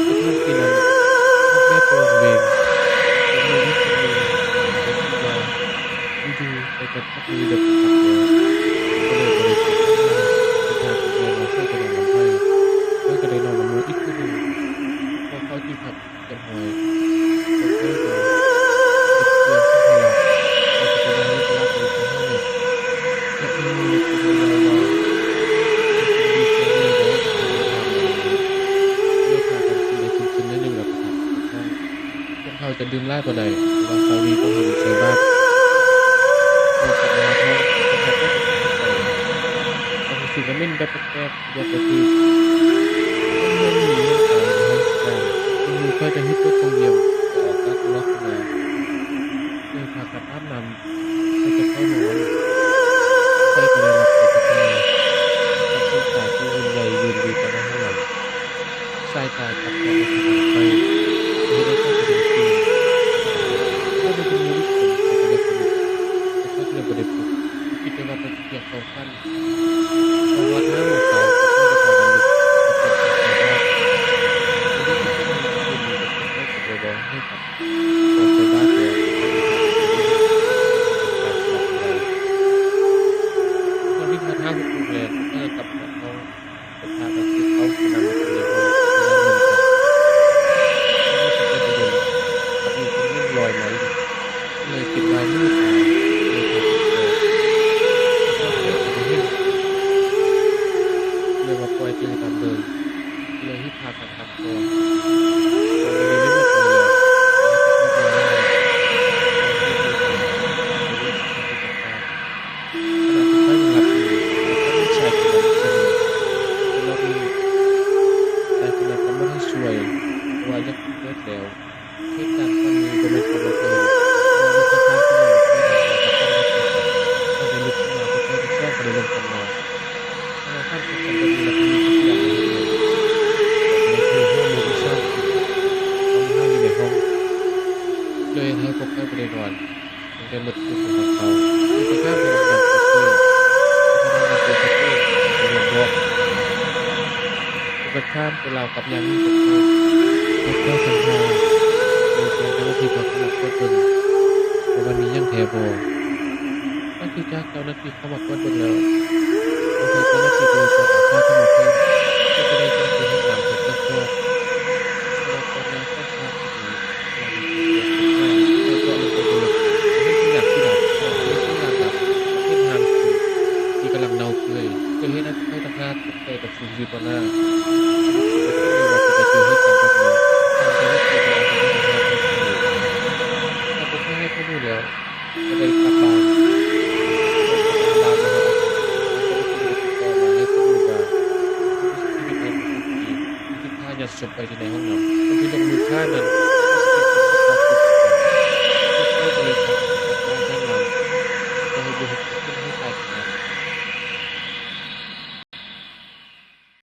ພວກທ່ານທີ່ນັ້ນ ພວກແມ່ຕົວເວງ ພວກມີວິດມີ ແຕ່ທີ່ວ່າຢູ່ໆໄປກັນກັບມືດຳກັບແລ້ວ ກໍເລີຍບໍ່ໄດ້ພົບກັນມາ ສຸດທ້າຍກໍເລີຍວ່າຂ້ອຍກໍໄດ້ນອນນຳໃຜ ຂ້ອຍກໍໄດ້ນອນນຳໝູ່ອີກຄືໜຶ່ງ ພວກເຂົາຈຶ່ງທັກ ຈັກໜ້ອຍ ພວກເຂົາກໍເກັບເຄື່ອງສຳພາລະ ແລ້ວກໍໄປນອນຢູ່ຕະຫຼາດໃນຕົວເມືອງ ແລະ ມີຜູ້ເວົ້າວ່າ ເປັນຄົນດີແທ້ແລ້ວບໍ່ ເປັນຄົນດີແທ້ແລ້ວບໍ່ ກໍເລີຍພາກັນກິນໄດ້ກິນເຂົ້າໜ້ອຍໜຶ່ງ ແລ້ວກໍຖາມກັບນ້ອງ ພວກເຮົາຈະດື່ມຫຼາຍບໍ່ໄດ້ ເພາະວ່າສາວວີບໍ່ໃຫ້ໃສ່ບາດ ເພາະວ່າເຂົາເຈົ້າກໍຊິໄປ ກໍຮູ້ສຶກວ່າເໝັນແບບແປກໆ ບວກໄປຄື ຄົນເມືອງນີ້ຍັງຕາຍຢູ່ເຮືອນການ ເປັນໝູ່ຂ້ອຍກໍຮີບເປີດປ່ອງຢ້ຽມ ກໍອອກກາດຕົວອອກມາ ເລີຍພາກັນອາບນ້ຳ ກໍຈະເຂົ້ານອນ ຂ້ອຍກໍໄດ້ຫຼັບໄປກັບນາງ ກັບຄົນຕາຍທີ່ຢືນໃຫຍ່ຢືນຢູ່ຕໍ່ໜ້າເຮືອນ ສາຍຕາກັບແຕ່ມາທີ່ທາງຂ້ອຍ ເຮັດໃຫ້ຂ້ອຍສະດຸ້ງຕື່ນ ຂ້ອຍໄດ້ເປັນໝູ່ອີກຄົນ ຂ້ອຍກໍໄດ້ສະດຸ້ງ ແຕ່ຂ້ອຍກໍເລີຍບໍ່ໄດ້ປຸກ ຄິດແຕ່ວ່າໄປພຽງສອງ ພອດຫ້າໂມງເຊົ້າ ພວກຂ້ອຍກໍພາກັນລຸກ ແລ້ວກໍອອກໄປບາດ ແຕ່ໄດ້ທີ່ເປັນຄືນນີ້ກໍພວກຂ້ອຍກໍບໍ່ເວົ້າໃຫ້ຟັງ ອອກໄປບາດແລ້ວ ພວກຂ້ອຍກໍພາກັນໄປເບິ່ງ ຕາມສະບາຍ ຕອນທີ່ພອດຫ້າຫົກໂມງແລງ ພວກຂ້ອຍກໍກັບຮອດຫ້ອງ ກໍພາກັນກິນເຂົ້າກິນນ້ຳກັນໃນຫ້ອງ ແລະ ນັ່ງລົມກັນ ແລ້ວກໍໄປເບິ່ງ ກັບມີຄົນໜຶ່ງລອຍມາເລີຍ ເລີຍຄິດວ່າມື້ຕາຍ ເລີຍພາກັນແຊ ແຕ່ວ່າແຊກໍບໍ່ເຫັນ ເລີຍວ່າປ່ອຍເລີຍຕາມເດີມ ເລີຍຮີບພາກັນກັບກ່ອນ ກໍບໍ່ໄດ້ມີເລື່ອງເລີຍ ຂະນະທີ່ຂ້ອຍຍັງຫຼັບຢູ່ ກໍມີຊາຍຄົນໜຶ່ງເຂົ້າມາ ແຕ່ລອບນີ້ ຊາຍຄົນນັ້ນກໍມາໃຫ້ຊ່ວຍ ເພາະວ່າຢາກກິນເບີດແລ້ວ ເຫດການຄັ້ງນີ້ບໍ່ແມ່ນຄັ້ງແລກທີ່ເຫັນ ເພາະວ່າມີຊາຍຄົນນັ້ນເຄີຍໄດ້ມາກັບເຮົາ ເຮົາໄດ້ລຸກຂຶ້ນມາ ພວກເຮົາທັງສອງກໍໄດ້ລົມກັນວ່າ ຖ້າເຮົາຄັນພົບກັນແບບນີ້ແລ້ວ ບໍ່ມີສັກຢ່າງໃດເຮັດແລ້ວ ກໍເລີຍໂທຫາໝູ່ອີກສາມຄົນ ເອົາມາໃຫ້ຢູ່ໃນຫ້ອງ ເລີຍເຮັດໃຫ້ພວກຂ້ອຍບໍ່ໄດ້ນອນ ຕັ້ງແຕ່ມື້ຄືນຮອດເຊົ້າ ແຕ່ພະນັກງານເກັບເງິນ ພະນັກງານເກັບເງິນກໍບໍ່ຍອມບອກ ພວກຂ້ອຍຖາມແຕ່ລາວກັບຍາງໜີພວກຂ້ອຍ ພວກຂ້ອຍທັງຫ້າ ໂດຍແຈ້ງເຈົ້າໜ້າທີ່ເຂົ້າມາກວດເບິ່ງ ວ່າມັນມີຫຍັງແທ້ບໍ່. ຫຼັງຈາກເຈົ້າໜ້າທີ່ເຂົ້າມາກວດເບິ່ງແລ້ວ ພວກເຈົ້າໜ້າທີ່ກໍເລີຍແຈ້ງອາສາເຂົ້າມາເພີ່ມ ເພື່ອຈະໄດ້ແຈ້ງເຕືອນໃຫ້ນຳໄປກວດສອບ ເພາະວ່າກ່ອນໜ້າເຈົ້າ ທີ່ກຳລັງເນົ່າເປື່ອຍ ເປັນຮ່າງສູງທີ່ກຳລັງເນົ່າເປື່ອຍ ເຮັດໃຫ້ພວກຂ້ອຍທັງຫ້າຕົກໃຈກັບສິ່ງທີ່ຢູ່ຕໍ່ໜ້າ ບໍ່ຄິດເລີຍວ່າຈະໄປເຈີເຫດການແບບນີ້ ທາງເຈົ້າໜ້າທີ່ກໍເອົາພວກຂ້ອຍທັງຫ້າໄປຂັງຢູ່ ເພາະພວກຂ້ອຍໃຫ້ຂໍ້ມູນແລ້ວ ກໍໄດ້ກັບບ້ານ ກັບບ້ານແລ້ວ ເຈົ້າໜ້າທີ່ກໍໄດ້ຕິດຕໍ່ມາໃຫ້ຂໍ້ມູນວ່າ ຜູ້ເສຍຊີວິດນັ້ນເປັນຄົນຈີນ ທີ່ຖືກຂ້າຍັດສົບໄວ້ທີ່ໃນຫ້ອງນ້ຳ ຄົນທີ່ລົງມືຂ້ານັ້ນ